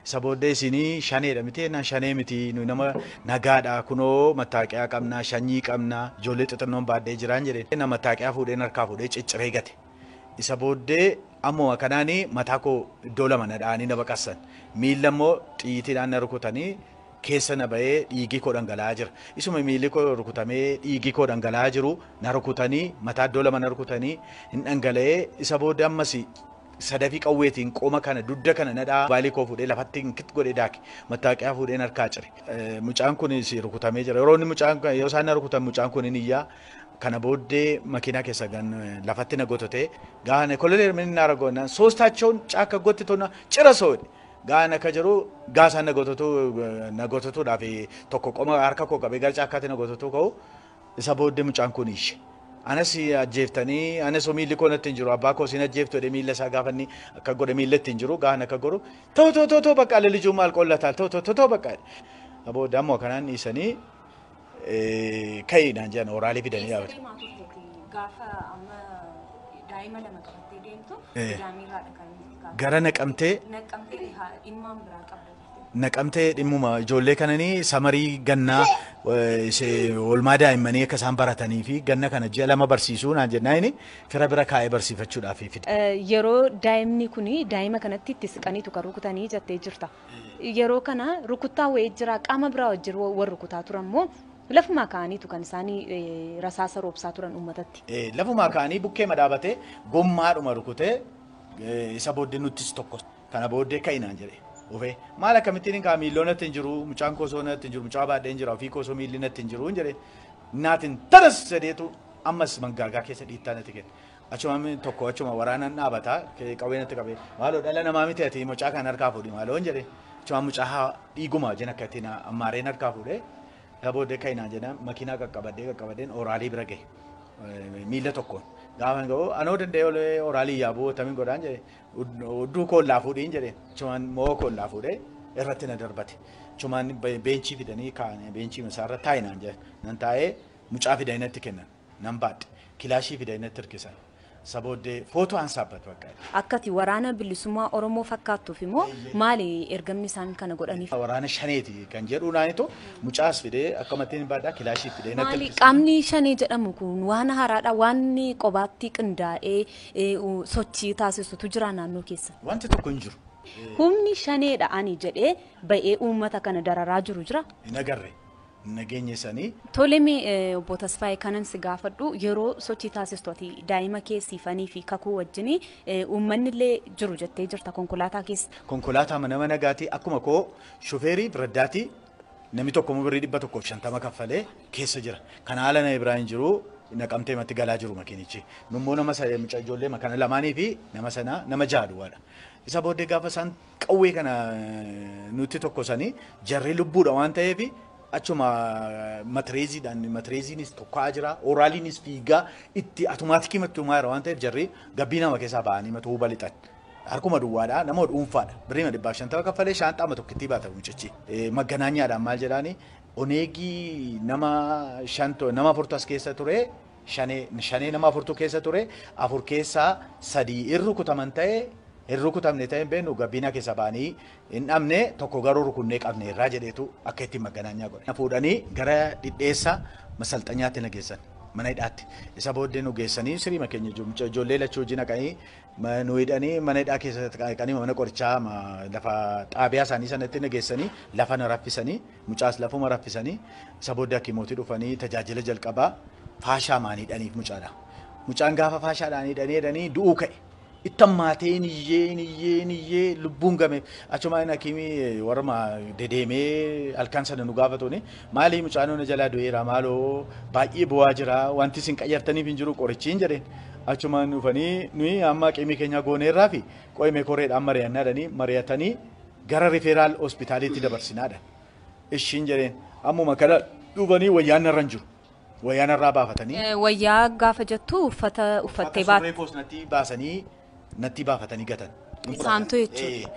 Isa booddee isinii shaneedha miti naan shanee miti nuyi nama nagaadha kunoo mattaaqiyaa qabnaa shanyii qabnaa ijoollee xixinnoon baadhee jiraan jedheen. Na mattaaqiyaa fuudheen harkaa fuudhee cicciree gate. Isa booddee ammuma kanaanii mataa koo iddoo lama na dha'anii na baqassan. Miilla immoo xiyyiitiidhaan na rukutanii keessa na ba'ee dhiigii koo dhangala'aa jira. Isuma miilli koo rukutamee dhiigii koo dhangala'aa jiru na rukutanii mataa iddoo lama na rukutanii hin dhangala'ee isa booddee ammas sadafii qawweetiin qoma kana dugda kana na dha'a baalii koo fuudhee lafatti kit godhee daake mattaaqiyaa fuudheen harkaa cire. Mucaan kunis rukutamee jira. Yeroo inni mucaan yeroo isaan na rukutan mucaan kun hin iyyaa. Kana booddee makiinaa keessa gan lafatti na gototee gaana koloneer ምን እናደርገውና ሶስታቸውን ጫካ ጎትቶና ጭረሰው gaana akka jiru gaasaan na gototu na gototuudhaaf tokko qoma harka koo qabee gara caakkaatti na gototuu ka'u isa booddee mucaan kun ishe. Anas ajjeeftanii anas miilli koo natti hin jiru abbaa koo sin ajjeeftu jedhee miilla isaa gaafa inni akka godhe miilla itti hin jiru gaana akka godhu too too too too bakka lijuu maal qollataa too too too too bakka. Booddee ammoo kanaan dhiisanii ka'iidhaan jedhan oraalii fidanii dhaabate. Gaafa amma daa'ima lama qabattee deemtu daa'imni kan Gara naqamtee naqamtee dhimmaan biraa qabda. Naqamtee dhimmuma ijoollee kananii samarii gannaa oolmaa daa'immanii akka isaan baratanii fi ganna kana ji'a 2 barsiisuu naan jennaan fira bira kaa'ee barsiifachuudhaaf fide. Yeroo daa'imni kuni daa'ima kanatti itti siqaniitu kan rukutanii jettee jirta. Yeroo kana rukuttaa wayii jira qaama biraa wajjin warri rukutaa turan immoo lafumaa ka'aniitu kan isaanii rasaasa roobsaa turan uummatatti. Lafumaa ka'anii bukkee madaabatee gommaadhuma rukutee isa booddee nuttis tokko kana booddee ka'inaan jedhe. Ufee maal akkamittiin kaa miilloo natti hin jiru mucaan koosoo natti hin jiru mucaa baadhee hin jiru ofii koosoo miilli natti hin jiru hin jedhe naatiin taras jedheetu ammas mangaagaa keessa dhiittaa natti kenne. Achuma tokko achuma waraanaan dhaabataa qawwee natti qabee maaloo dhala namaa miti ati mucaa kan harkaa fuudhi maaloo hin jedhe achuma mucaa dhiiguma wajjin akka ittiin ammaareen harkaa fuudhee isa booddee ka'inaan jedhan makiinaa qaqqabadheen oraalii bira gahe miilla tokkoon. Gaafa ga'u anoo danda'ee oraalii yaabuu attamiin godhaan jedhe hudduu koollaa fuudhiin jedhe achumaan moo koollaa fuudhee irratti na darbate achumaan beenchii fidanii kaa'anii beenchii isaarra taa'inaan jedhe nan taa'ee mucaa fidanii natti kennan nan baadhe kilaashii fidanii natti hirkisan isa booddee footoo ansaabbatu bakka. Akkati waraana bilisummaa Oromoo fakkaattuuf immoo maali ergamni isaan kana godhaniif? Waraana shaneeti kan jedhu naanitu mucaas fidee akkamittiin baadhaa kilaashii fidee natti Maali qaamni shanee jedhamu kun waan haaraadha waan qobaatti qindaa'ee sochii taasisutu jira naannoo keessa. Wanti tokko hin jiru. Humni shaneedha ani jedhee ba'ee uummata kana dararaa jiru jira. Hin agarre. Nageenya sanii. Tole mee obbo Tasfaayee kanan si gaafadhu yeroo sochii taasistu ati daa'ima kee siifanii fi kakuu wajjin uummanni illee jiru jettee jirta konkolaataa keessa. Konkolaataa nama nagaatii akkuma koo shufeerii biraddaati namni tokko birrii 150 kaffalee keessa jira. Kana haala na biraa hin jiru naqamtee matti galaa jiru makiinichi. Nummoo nama mucaa ijoollee kana lamaanii fi nama sana nama ja'a duwwaadha. Isa booddee gaafa isaan qawwee kana nuti tokko sanii jarri lubbuudha waan ta'eef achuma matreeziidhaan matreeziinis tokkaa jira oraaliinis fiigaa itti automaatikii mattumaa jira waan ta'eef jarri gabbii nama keessaa ba'anii matuu balixan. Harkuma duwwaadha nama dhuunfaadha birrii 150 kaffalee shaanxaa tokkittii baata mucichi. Magganaanyaadhaan maal jedhaani oneegii nama shanto nama afurtu as keessa ture shanee nama afurtu keessa ture afur keessaa sadii irru kutaman ta'e hin rukutamne ta'e hin beeknu gabbiina keessa ba'anii hin dhabne tokko garuu rukunnee qabne irraa jedheetu akka ittiin magganaanyaa godhe. Fuudhanii gara dhidheessa masalxanyaatti na geessan mana hidhaatti. Isa booddee nu geessanii siriima keenya ijoollee lachuu hojii naqanii nu hidhanii mana hidhaa keessa naqanii mana qorichaa lafa xaabiyaa isaanii sanatti na geessanii lafa na raffisanii mucaas lafuma raffisanii isa booddee hakimootii dhufanii tajaajila jalqabaa faashaa maan hidhaniif mucaadha. Mucaan gaafa faashaadhaan hidhanii du'uu ka'e. Ittammaatee niyyee lubbuun game achumaan hakimii warra dedeemee halkan sana nu gaafatuuni maali mucaan na jalaa du'eera maaloo baay'ee bu'aa jira wanti isin qayyartaniif hin jiru qorichiin jedheen achumaan dhufanii nuyi amma qimii keenya gooneerraa fi qo'imee koreedhaan mari'annaadhanii mari'atanii gara rifeeraal hospitaaliitti dabarsinaadha. Ishiin jedheen ammuma kana dhufanii wayyaan narra hin jiru. Wayyaan irraa baafatanii. Wayyaa gaafa jettu uffata uffattee baate. Uffata natti baasanii natti baafatanii gatan. Isaantu jechuudha.